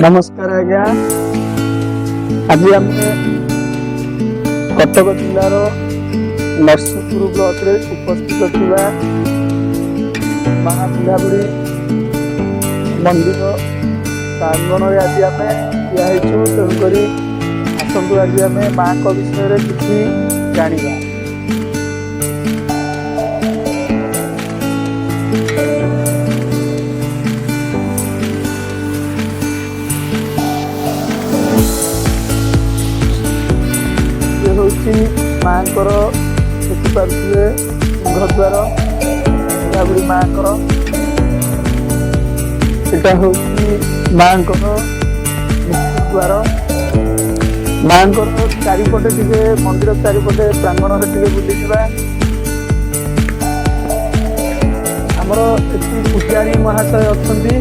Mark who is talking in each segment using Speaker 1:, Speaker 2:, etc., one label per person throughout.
Speaker 1: ନମସ୍କାର ଆଜ୍ଞା। ଆଜି ଆମେ କଟକ ଜିଲ୍ଲାର ନରସିଂହପୁର ବ୍ଲକରେ ଉପସ୍ଥିତ ଥିବା ମା ବୁଢ଼ାବୁଢ଼ୀ ମନ୍ଦିର ପ୍ରାଙ୍ଗଣରେ ଆଜି ଆମେ ଠିଆ ହେଇଛୁ। ତେଣୁକରି ଆସନ୍ତୁ, ଆଜି ଆମେ ମାଙ୍କ ବିଷୟରେ କିଛି ଜାଣିବା। ଇଏ ହେଉଛି ମାଙ୍କର, ଦେଖିପାରୁଥିବେ, ସିଂହଦ୍ୱାର ବୁଢ଼ାବୁଢ଼ୀ ମାଙ୍କର। ଏଟା ହେଉଛି ମାଙ୍କର ମୁଖ୍ୟ ଦ୍ୱାର। ମାଙ୍କର ଚାରିପଟେ ଟିକେ, ମନ୍ଦିର ଚାରିପଟେ ପ୍ରାଙ୍ଗଣରେ ଟିକେ ବୁଲିଯିବା। ଆମର ଏଠି ପୂଜାରୀ ମହାଶୟ ଅଛନ୍ତି।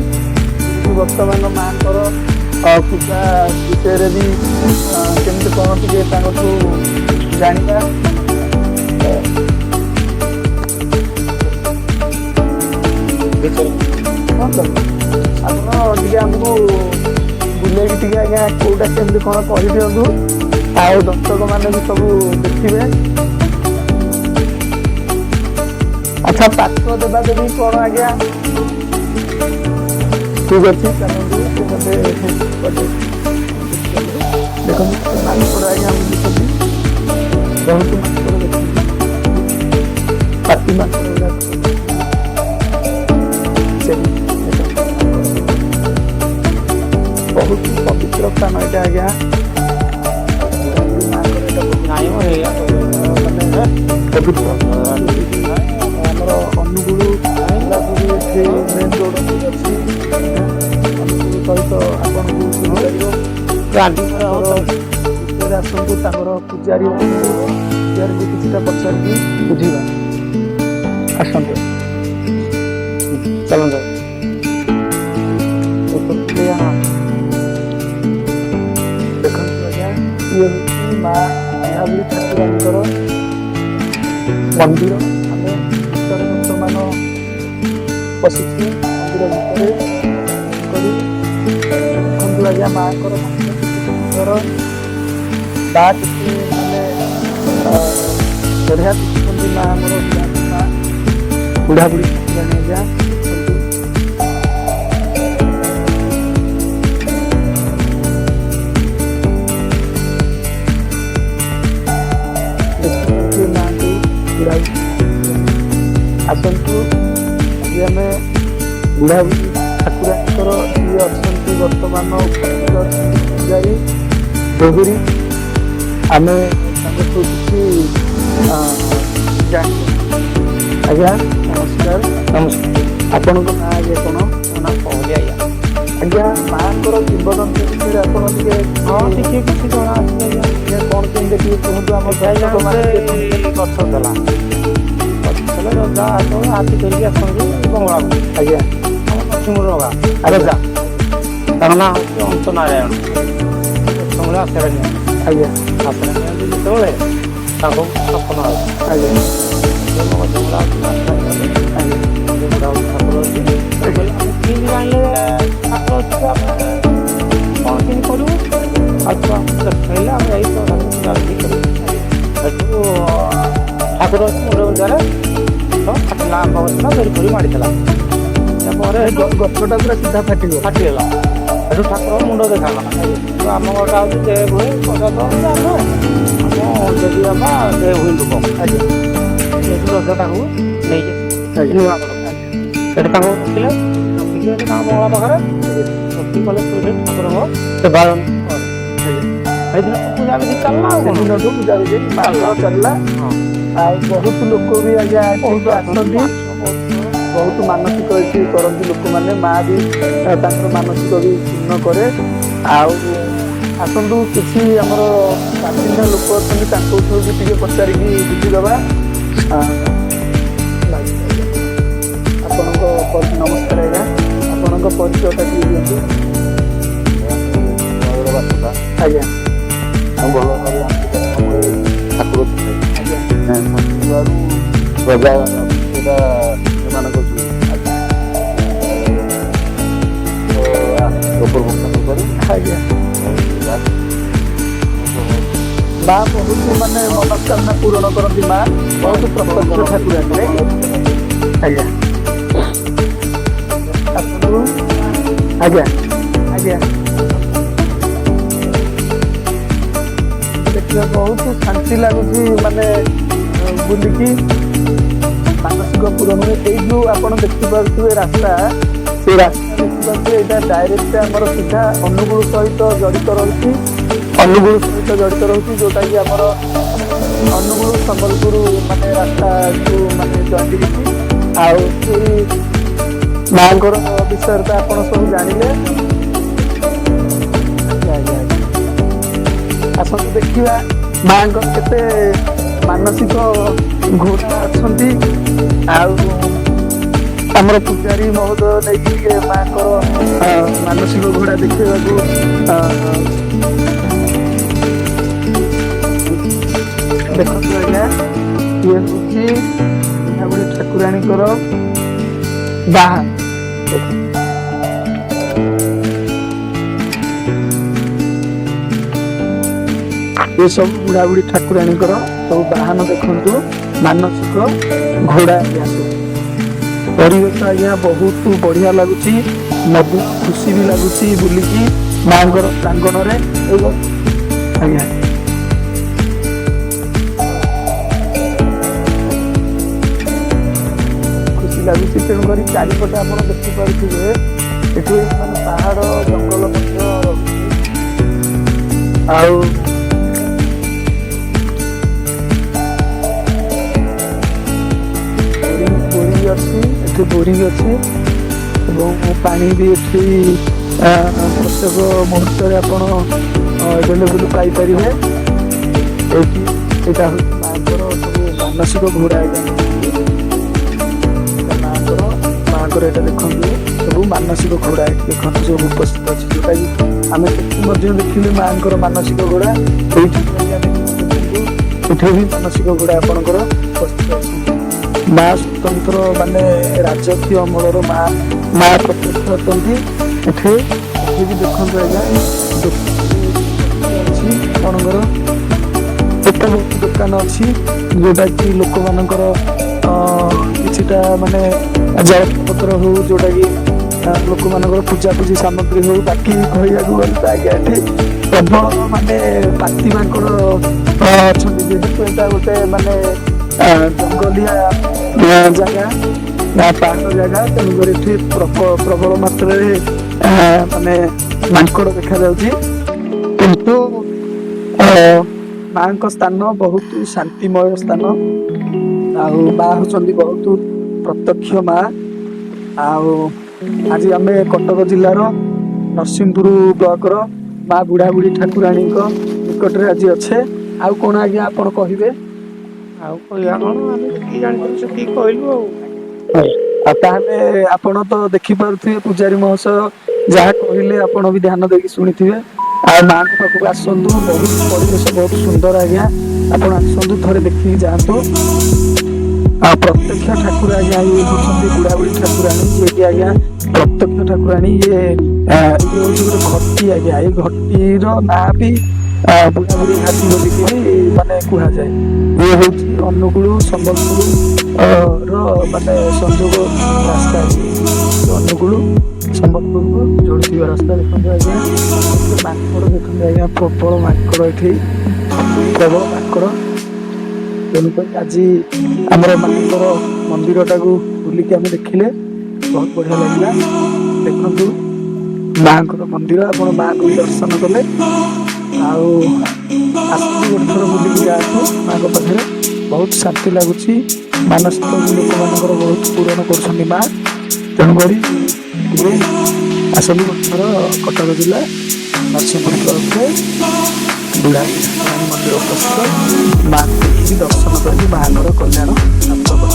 Speaker 1: ବର୍ତ୍ତମାନ ମାଙ୍କର ପୂଜା ବିଷୟରେ ବି କେମିତି କଣ ଟିକେ ତାଙ୍କଠୁ ଜାଣିବା। ହଁ ତ, ଆପଣ ଟିକେ ଆମକୁ ବୁଲେଇକି ଟିକେ ଆଜ୍ଞା କୋଉଟା କେମିତି କଣ କହିଦିଅନ୍ତୁ, ଆଉ ଦର୍ଶକ ମାନେ ବି ସବୁ ଦେଖିବେ। ଆଚ୍ଛା, ପାର୍ଶ୍ୱ ଦେବା ଦେବୀ କଣ ଆଜ୍ଞା? ଠିକ ଅଛି, ଚାଲନ୍ତୁ। ସେ ମତେ ଦେଖନ୍ତୁ, ମାଙ୍କଡ଼ ଆଜ୍ଞା ବୁଲୁଛନ୍ତି। ବହୁତ ମାଙ୍କଡ଼ ଦେଖନ୍ତୁ, ପାତି ମାଙ୍କଡ଼ ଗୁଡାକ ସେଠି ଦେଖନ୍ତୁ। ବହୁତ ପବିତ୍ର ସ୍ଥାନ ଏଇଟା ଆଜ୍ଞା। ମାଙ୍କର ଏଇଟା ବହୁତ
Speaker 2: ନାଇଁ ମ, ଏଇଆ
Speaker 1: ମାନେ ପବିତ୍ର। ଆମର ଅନୁଗୁଳ ବି ଏଠି ମେନ୍ ରୋଡ ଅଛି। ଅନୁଗୁଳ ସହିତ ଆପଣଙ୍କୁ ମିଳିପାରିବ। ତାଙ୍କର ବିଷୟରେ ଆସନ୍ତୁ, ତାଙ୍କର ପୂଜାରୀ ଅଛନ୍ତି, ପୂଜାରୀଙ୍କୁ କିଛିଟା ପଚାରିକି ବୁଝିବା। ଆସନ୍ତୁ।
Speaker 2: ଚାଲନ୍ତୁ ଉପରକୁ।
Speaker 1: ଦେଖନ୍ତୁ ଆଜ୍ଞା, ଇଏ ହେଉଛି ମା ବୁଢ଼ାବୁଢ଼ୀ ଠାକୁରାଣୀଙ୍କର ମନ୍ଦିର। ଆମେ ଭିତରେ ବର୍ତ୍ତମାନ ପଶିଛୁ ମନ୍ଦିର ଭିତରେ କରି। ଦେଖନ୍ତୁ ଆଜ୍ଞା, ମାଙ୍କର ମନ୍ଦିର କେତେ ସୁନ୍ଦର ବା କେତେ ମାନେ ବଢିଆ ଦିଶୁଛନ୍ତି ମା ଆମର, ବୁଢ଼ାବୁଢ଼ୀ ମା, ବୁଢ଼ାବୁଢ଼ୀ ଠାକୁରାଣୀ। ଆଜ୍ଞା, ଦେଖନ୍ତୁ। ଦେଖିପାରୁଥିବେ ମାଙ୍କୁ, ବୁଢ଼ାବୁଢ଼ୀ। ଆସନ୍ତୁ, ଆଜି ଆମେ ବୁଢ଼ାବୁଢ଼ୀ ଠାକୁରାଣୀଙ୍କର ଯିଏ ଅଛନ୍ତି, ବର୍ତ୍ତମାନ ଉପସ୍ଥିତ ଅଛନ୍ତି ପୂଜାରୀ ଦେହୁରୀ, ଆମେ ତାଙ୍କଠୁ କିଛି ଜାଣିବା। ଆଜ୍ଞା, ନମସ୍କାର।
Speaker 2: ନମସ୍କାର।
Speaker 1: ଆପଣଙ୍କ ନାଁ ଆଜ୍ଞା କଣ?
Speaker 2: ମୋ ନାଁ ପହଲି ଆଜ୍ଞା।
Speaker 1: ଆଜ୍ଞା, ମାଙ୍କର କିମ୍ବଦନ୍ତୀ ବିଷୟରେ ଆପଣ ଟିକେ
Speaker 2: ହଁ, ଟିକେ କିଛି ଜଣା ଅଛି ଆଜ୍ଞା।
Speaker 1: ଟିକେ କଣ କେମିତି ଟିକେ କୁହନ୍ତୁ ଆମ
Speaker 2: ଆଜ୍ଞା,
Speaker 1: ଦର୍ଶକମାନେ
Speaker 2: ଗୋଟେ
Speaker 1: ଟିକେ।
Speaker 2: ଗଛ ଥିଲା। ଗଛ ଥିଲା, ରଜା ଆସ ହାତୀ ଧରିକି ଆସନ୍ତି ବଙ୍ଗଳାକୁ। ଆମ ଲକ୍ଷ୍ମୀପୁର ରଗା ରଜା, ତାଙ୍କ ନାଁ ହେଉଛି ଅନ୍ତ ନାରାୟଣ। ଗଛ ମୂଳେ ଆଶ୍ରୟ ନିଅନ୍ତି। ଆଶ୍ରୟ ନିଅନ୍ତି ଯେତେବେଳେ, ତାଙ୍କୁ ସ୍ୱପ୍ନ ଆସେ। ସେ ମୋ ଗଛ ମୂଳେ ଆଶ୍ରୟ ନିଅନ୍ତି। ବୁଢ଼ା ଠାକୁର ଅଛି। ସେ କହିଲେ, ଆମେ କେମିତି ଜାଣିଲେ ଠାକୁର ଅଛି? ଆମେ କ'ଣ କେମିତି କରିବୁ? ଆଉ ତୁ ଆମକୁ ଦେଖେଇଲେ ଆମେ ଯାଇ ତୋ ଠାକୁର ପୂଜା କରିବୁ। ସେଠୁ ଠାକୁର ଅଛି, ମୁଣ୍ଡ ବିନ୍ଧାରେ ତ ଫାଟିଲା। ଆମ୍ବ ଗଛଟା ବେରି ଫେରି ମାଡ଼ିଥିଲା। ତାପରେ ସେଠୁ
Speaker 1: ଗଛଟା ପୁରା ସିଧା ଫାଟିଗଲା।
Speaker 2: ଫାଟିଗଲା। ସେଠୁ ଠାକୁର ମୁଣ୍ଡ ଦେଖାଗଲା। ତ ଆମ ଘରଟା ହେଉଛି ଦେ ଭୋଇ ପ୍ରଜା, ତ ଆମେ ଆମ ଦେବୀ ବାପା ଦେ ଭୋଇ ଲୋକ। ସେଠୁ ରଜା ତାକୁ ନେଇକି ନିମାପଡ଼ା ସେଠି ତାଙ୍କୁ ରଖିଲେ। ରଖିକି ସେଠି ତାଙ୍କ ବଙ୍ଗଳା ପାଖରେ ରଖିକି କଲେ, ସେଇଠି ଠାକୁରଙ୍କ ସେବା କରେ। ସେଇଦିନ ପୂଜା ବିଧି ଚାଲିଲା, ଆଉ କଣ।
Speaker 1: ସେଦିନଠୁ ପୂଜା ବିଧି ମାଙ୍କର ଚାଲିଲା।
Speaker 2: ହଁ।
Speaker 1: ଆଉ ବହୁତ ଲୋକ ବି ଆଜ୍ଞା ଏଠିକି
Speaker 2: ବହୁତ
Speaker 1: ଆସନ୍ତି। ବହୁତ ମାନସିକ ଏଠି କରନ୍ତି ଲୋକମାନେ। ମା ବି ତାଙ୍କର ମାନସିକ ବି ପୂର୍ଣ୍ଣ କରେ। ଆଉ ଆସନ୍ତୁ, କିଛି ଆମର ବାସିନ୍ଦା ଲୋକ ଅଛନ୍ତି, ତାଙ୍କଠୁ ବି ଟିକେ ପଚାରିକି ବୁଝିଦେବା। ଆପଣଙ୍କ ନମସ୍କାର ଆଜ୍ଞା, ଆପଣଙ୍କ ପରିଚୟଟା ଟିକେ ଦିଅନ୍ତୁ।
Speaker 3: ବାସତା। ଆଉ ଭଲ ଭାବରେ ଠାକୁର ଥିଲେ। ଠାକୁରରୁ ପ୍ରଜା ସେଟା ନିର୍ମାଣ କରୁଛନ୍ତି। ତ ଉପରଭୁକ୍ତ କରିପାରୁ।
Speaker 1: ଆଜ୍ଞା। ମା ବହୁତ ମାନେ ମନସ୍କାମନା ପୂରଣ କରନ୍ତି, ମା ବହୁତ ପ୍ରତ୍ୟକ୍ଷ ଠାକୁରାଣୀ, ନାଇଁ କି? ଆଜ୍ଞା, ଆସନ୍ତୁ। ଆଜ୍ଞା ଆଜ୍ଞା, ଦେଖିବା ବହୁତ ଶାନ୍ତି ଲାଗୁଛି, ମାନେ ବୁଲିକି ମାନସିକ ପୂରଣ ହୁଏ। ଏଇ ଯୋଉ ଆପଣ ଦେଖିପାରୁଥିବେ ରାସ୍ତା, ସେ ରାସ୍ତା ଦେଖିପାରୁଥିବେ, ଏଇଟା ଡାଇରେକ୍ଟ ଆମର ସିଧା ଅନୁଗୁଳ ସହିତ ଜଡ଼ିତ ରହୁଛି, ଅନୁଗୁଳ ସହିତ ଜଡ଼ିତ ରହୁଛି, ଯୋଉଟା କି ଆମର ଅନୁଗୁଳ ସମ୍ବଲପୁର ମାନେ ରାସ୍ତାକୁ ମାନେ ଜଏଣ୍ଟ ହେଇଛି। ଆଉ ସେଇ ମାଙ୍କର ବିଷୟରେ ତ ଆପଣ ସବୁ ଜାଣିଲେ। ଆଜ୍ଞା ଆଜ୍ଞା ଆଜ୍ଞା, ଆସନ୍ତୁ ଦେଖିବା ମାଙ୍କର କେତେ ମାନସିକ ଘୋଡ଼ା ଅଛନ୍ତି। ଆଉ ଆମର ପୂଜାରୀ ମହୋଦୟ ନେଇକି ଟିକେ ମାଙ୍କର ମାନସିକ ଘୋଡ଼ା ଦେଖେଇବାକୁ। ଦେଖନ୍ତୁ ଆଜ୍ଞା, ଇଏ ହଉଛି ବୁଢ଼ାବୁଢ଼ୀ ଠାକୁରାଣୀଙ୍କର ବାହାନ। ଏ ସବୁ ବୁଢ଼ାବୁଢ଼ୀ ଠାକୁରାଣୀଙ୍କର ସବୁ ବାହାନ ଦେଖନ୍ତୁ, ମାନସିକ ଘୋଡ଼ା ଆଜ୍ଞା ସବୁ। ପରିବେଶ ଆଜ୍ଞା ବହୁତ ବଢିଆ ଲାଗୁଛି, ମଧ୍ୟ ଖୁସି ବି ଲାଗୁଛି ବୁଲିକି ମାଙ୍କର ପ୍ରାଙ୍ଗଣରେ ଏବଂ ଆଜ୍ଞା। ଖୁସି ଲାଗୁଛି। ତେଣୁକରି ଚାରିପଟେ ଆପଣ ଦେଖିପାରୁଥିବେ, ଏଠି ମାନେ ପାହାଡ ଜଙ୍ଗଲ ମଧ୍ୟ ରହୁଛି। ଆଉ ବୋରିଂ ଅଛି ଏଠି, ବୋରିଂ ଅଛି ଏବଂ ପାଣି ବି ଏଠି ପ୍ରତ୍ୟେକ ମୁହୂର୍ତ୍ତରେ ଆପଣ ଆଭେଲେବୁଲ ପାଇପାରିବେ ଏଇଠି। ଏଇଟା ହଉଛି ମାଙ୍କର ସବୁ ମାନସିକ ଘୋଡ଼ା ଏଇଟା। ଏଇଟା ମାଙ୍କର ଏଇଟା ଦେଖନ୍ତୁ, ସବୁ ମାନସିକ ଘୋଡ଼ା ଏଠି ଦେଖନ୍ତୁ ସବୁ ଉପସ୍ଥିତ ଅଛି, ଯୋଉଟା କି ଆମେ ସେଠି ମଧ୍ୟ ଦେଖିଲୁ ମାଙ୍କର ମାନସିକ ଘୋଡ଼ା। ଏଇଠି ବି ଆଜ୍ଞା ଦେଖନ୍ତୁ, ଏଠି ବି ମାନସିକ ଘୋଡ଼ା ଆପଣଙ୍କର ଉପସ୍ଥିତ ଅଛନ୍ତି। ମା ସ୍ୱତନ୍ତ୍ର ମାନେ ରାଜକୀୟ ଅମଳର ମା, ମା ପ୍ରତ୍ୟକ୍ଷ ଅଟନ୍ତି ଏଠି। ଏଠି ବି ଦେଖନ୍ତୁ ଆଜ୍ଞା, ଦୋକାନ ଅଛି ଆପଣଙ୍କର, କେତେ ବହୁତ ଦୋକାନ ଅଛି, ଯୋଉଟା କି ଲୋକମାନଙ୍କର କିଛିଟା ମାନେ ଜଳପତ୍ର ହଉ, ଯୋଉଟା କି ଲୋକମାନଙ୍କର ପୂଜାପୂଜି ସାମଗ୍ରୀ ହଉ। ବାକି କହିବାକୁ ଗଲେ ତ ଆଜ୍ଞା ଏଠି ପ୍ରବଳ ମାନେ ପାତି ମାଙ୍କଡ ଅଛନ୍ତି, ଯେହେତୁ ଏଇଟା ଗୋଟେ ମାନେ ଜଙ୍ଗଲିଆ ଜାଗା, ପାହାଡ ଜାଗା। ତେଣୁକରି ଏଠି ପ୍ରବଳ ମାତ୍ରାରେ ମାନେ ମାଙ୍କଡ ଦେଖାଯାଉଛି। କିନ୍ତୁ ମାଙ୍କ ସ୍ଥାନ ବହୁତ ଶାନ୍ତିମୟ ସ୍ଥାନ। ଆଉ ମା ହଉଛନ୍ତି ବହୁତ ପ୍ରତ୍ୟକ୍ଷ ମା। ଆଉ ଆଜି ଆମେ କଟକ ଜିଲ୍ଲାର ନରସିଂହପୁର ବ୍ଲକର ମା ବୁଢ଼ାବୁଢ଼ୀ ଠାକୁରାଣୀଙ୍କ ନିକଟରେ ଆଜି ଅଛେ। ଆଉ କଣ ଆଜ୍ଞା ଆପଣ କହିବେ?
Speaker 2: ଆଉ କହିବା କଣ, ଆମେ ଯେତିକି ଜାଣିଥିଲୁ ସେତିକି କହିଲୁ ଆଉ।
Speaker 1: ଆଉ ତାହେଲେ ଆପଣ ତ ଦେଖିପାରୁଥିବେ, ପୂଜାରୀ ମହାଶୟ ଯାହା କହିଲେ ଆପଣ ବି ଧ୍ୟାନ ଦେଇକି ଶୁଣିଥିବେ। ଆଉ ମାଙ୍କ ପାଖକୁ ଆସନ୍ତୁ, ବହୁତ ପରିବେଶ ବହୁତ ସୁନ୍ଦର ଆଜ୍ଞା। ଆପଣ ଆସନ୍ତୁ, ଥରେ ଦେଖିକି ଯାଆନ୍ତୁ। ଆଉ ପ୍ରତ୍ୟକ୍ଷ ଠାକୁର ଆଜ୍ଞା ଇଏ ହଉଛନ୍ତି ବୁଢ଼ାବୁଢ଼ୀ ଠାକୁରାଣୀ, ଯିଏକି ଆଜ୍ଞା ପ୍ରତ୍ୟକ୍ଷ ଠାକୁରାଣୀ। ଇଏ ହଉଛି ଗୋଟେ ଘଟି ଆଜ୍ଞା। ଏଇ ଘଟିର ନାଁ ବି ବୁଢ଼ାବୁଢ଼ୀ ଘାଟି ବୋଲିକି ବି ମାନେ କୁହାଯାଏ। ଇଏ ହଉଛି ଅନୁଗୁଳ ସମ୍ବଲପୁର ର ମାନେ ସଂଯୋଗ ରାସ୍ତା ଇଏ। ଅନୁଗୁଳ ସମ୍ବଲପୁରକୁ ଯୋଡୁଥିବା ରାସ୍ତା। ଦେଖନ୍ତୁ ଆଜ୍ଞା, କେତେ ମାଙ୍କଡ ଦେଖନ୍ତୁ ଆଜ୍ଞା, ପ୍ରବଳ ମାଙ୍କଡ ଏଠି, ପ୍ରବଳ ମାଙ୍କଡ। ତେଣୁକରି ଆଜି ଆମର ମାଙ୍କର ମନ୍ଦିରଟାକୁ ବୁଲିକି ଆମେ ଦେଖିଲେ, ବହୁତ ବଢିଆ ଲାଗିଲା। ଦେଖନ୍ତୁ ମାଙ୍କର ମନ୍ଦିର, ଆପଣ ମାଙ୍କୁ ବି ଦର୍ଶନ କଲେ। ଆଉ ଆସନ୍ତୁ, ଗୋଟେ ଥର ବୁଲିକି ଯାଆନ୍ତୁ ମାଙ୍କ ପାଖରେ, ବହୁତ ଶାନ୍ତି ଲାଗୁଛି। ମାନସିକ ବି ଲୋକମାନଙ୍କର ବହୁତ ପୂରଣ କରୁଛନ୍ତି ମା। ତେଣୁକରି ଟିକେ ଆସନ୍ତୁ ଗୋଟେ ଥର, କଟକ ଜିଲ୍ଲା ନରସିଂହପୁର ବ୍ଲକରେ ବୁଢ଼ା ଠାକୁରାଣୀ ମନ୍ଦିର ଉପସ୍ଥିତ। ମାଙ୍କୁ ଦେଖିକି ଦର୍ଶନ କରିକି ମାଙ୍କର କଲ୍ୟାଣ ପ୍ରାପ୍ତ କରନ୍ତୁ।